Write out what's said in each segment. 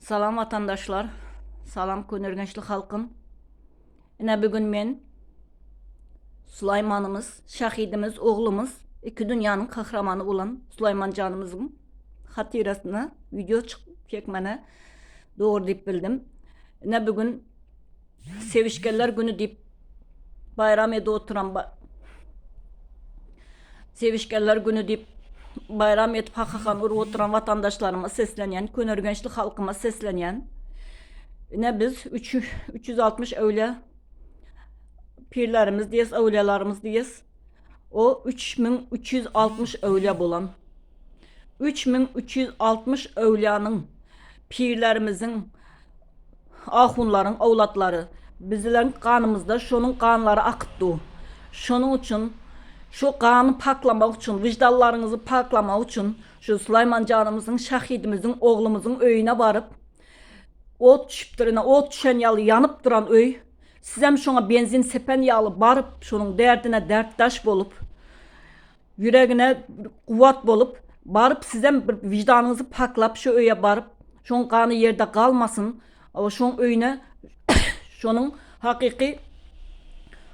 Salam watandaşlar, salam Köneürgençli halkym. Ine bu gün men Sulaýmanymyz, şahidimiz, oglumyz, iki dünýäniň kahramany bolan Sulaýman janymyzyň hatyrasyna wideo çekmene dogry diýip bildim. Ine bu gün Sevişgenler günü diýip baýram edip oturan Sevişgenler günü diýip baýram edip hakakan urup oturan watandaşlaryma seslenýän, köneürgençli halkyma seslenýän. Ine biz 3 360 öwlüýä pirlerimiz diýes, öwlüýalarymyz diýes. O 3360 öwlüýä bolan 3360 öwlüýanyň pirlerimiziň Ahunlaryň owlatlary. Bizleň ganymyzda şonuň ganlary akyp dur. Şonuň üçin şu gany paklamak üçin, wyždanlaryňyzy paklamak üçin şu Sulaýman janymyzyň, şahidimiziň, oglumyzyň öýüne baryp, ot düşüpdir, ine ot düşen ýaly ýanyp duran öý, sizem şoňa benzin sepen ýaly baryp, şonuň derdine dertdaş bolup, Ýüregine kuwwat bolup, baryp sizem bir wiždanyňyzy paklap şu öýe baryp, şoň gany ýerde galmasyn, hawa şoň öýüne şonuň hakyky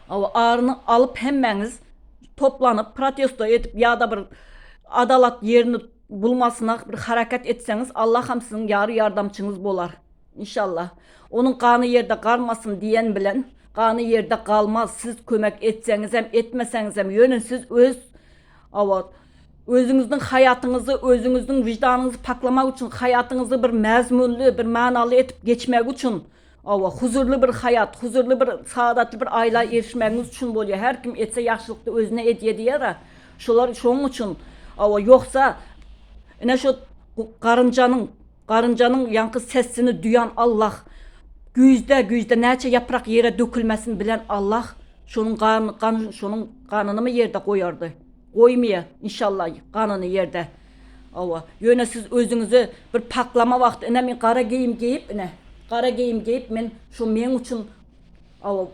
hawa aryny alyp hemmäňiz toplanyp protesto edip ýa-da bir adalat ýerini bulmasyna bir harakat etseňiz Allah hem siziň ýary ýardamçyňyz bolar. Inşallah. Onuň gany ýerde galmasyn diýen bilen gany ýerde galmaz siz kömek etseňizem etmeseňizem ýöne siz öz awa özüňizniň haýatyňyzy özüňizniň wyždanyňyzy paklamak üçin haýatyňyzy bir mäzmunly bir manaly edip geçmek üçin awa huzurly bir haýat huzurly bir saadatly bir aýla erişmegiňiz üçin bolýar her kim etse ýagşylykda özüne edýä diýýär şolar şonuň üçin awa ýogsa ine şu garynjanyň Garynjanyň ýaňky sesini duýan Allah, güýzde, güýzde näçe ýaprak ýere dökülmesin bilen Allah şonuň gany, gan, şonuň ganynymy ýerde goýardy. Goýmaýa, inşallah, ganyny ýerde. Hawa, ýöne siz özüňizi bir paklama wagty, ine men gara geýim geýip, ine, gara geýim geýip men şu meň üçin, hawa,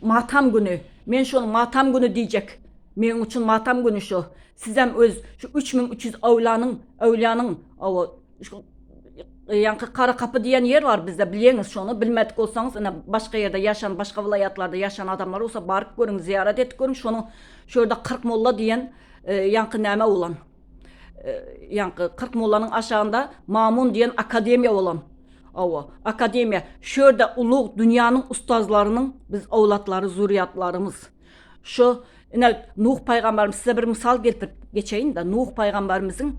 matam güni, men şony matam güni diýjek. Meň üçin matam güni şu. Sizem öz şu 3300 öwlanyň, öwlýanyň, hawa, Şu ýaňky Kara kapy diýen ýer bar bizde bilýäňiz şony bilmedik bolsaňyz ine başga ýerde ýaşan başga welaýatlarda ýaşan adamlar bolsa baryp görüň zyýarat edip görüň şonuň şu ýerde 40 molla diýen e, ýaňky näme bolan e, ýaňky 40 mollanyň aşagynda Mamun diýen akademiýa bolan Awa, akademiýa. Şu ýerde ulug dünýäniň ustazlarynyň biz owlatlary, zürýatlarymyz. Şu ine Nuh paýgambarymyz size bir mysal getirip geçeýin-de. Nuh paýgambarymyzyň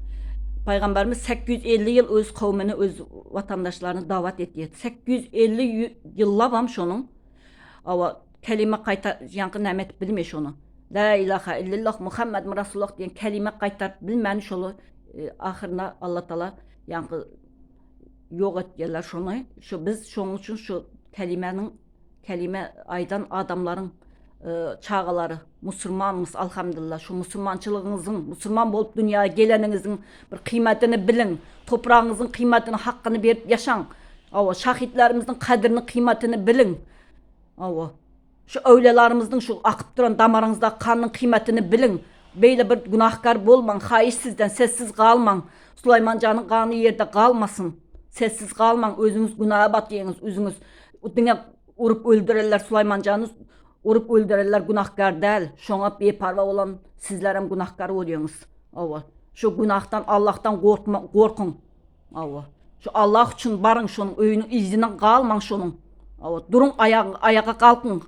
paýgambarymyz 850 ýyl öz kowumyny, öz watandaşlaryny dawat etýär. 850 ýyllabam şonuň awa kelime gaýta ýaňky näme edip bilmeýär şony. La ilaha illallah Muhammed Rasulullah diýen kelime gaýtaryp bilmän şoly e, ahyryna Allah Taala ýaňky ýok etýärler şony. Şu biz şonuň üçin şu kelimäniň Kelime aýdan adamlaryň çagalary musurmanmys alhamdulillah şu musurmançylygyňyzyň musurman bolup dünýä geleniňiziň bir kyýmatyny biliň topragyňyzyň kyýmatyny hakkyny berip ýaşaň hawa şahitlerimiziň kadyryny kyýmatyny biliň hawa şu öwlüýalarymyzyň şu akyp duran damaryňyzdaky kanyň kyýmatyny biliň beýle bir günahkar bolmaň haýyş sizden sessiz galmaň Sulaýmanjanyň gany ýerde galmasyn sessiz galmaň özüňiz günä batýaňyz üzüňiz Diňe urup öldürenler Sulaýmanjany urup öldürenler günahkar däl. Şoňa beparwa bolan sizlerem günahkar bolýaňyz. Hawa. Şu günahdan Allahdan gorkma gorkuň. Hawa. Şu Allah üçin baryň şonuň öýüniň yzyna galmaň şonuň. Hawa, duruň aýaga aýaga galkyň.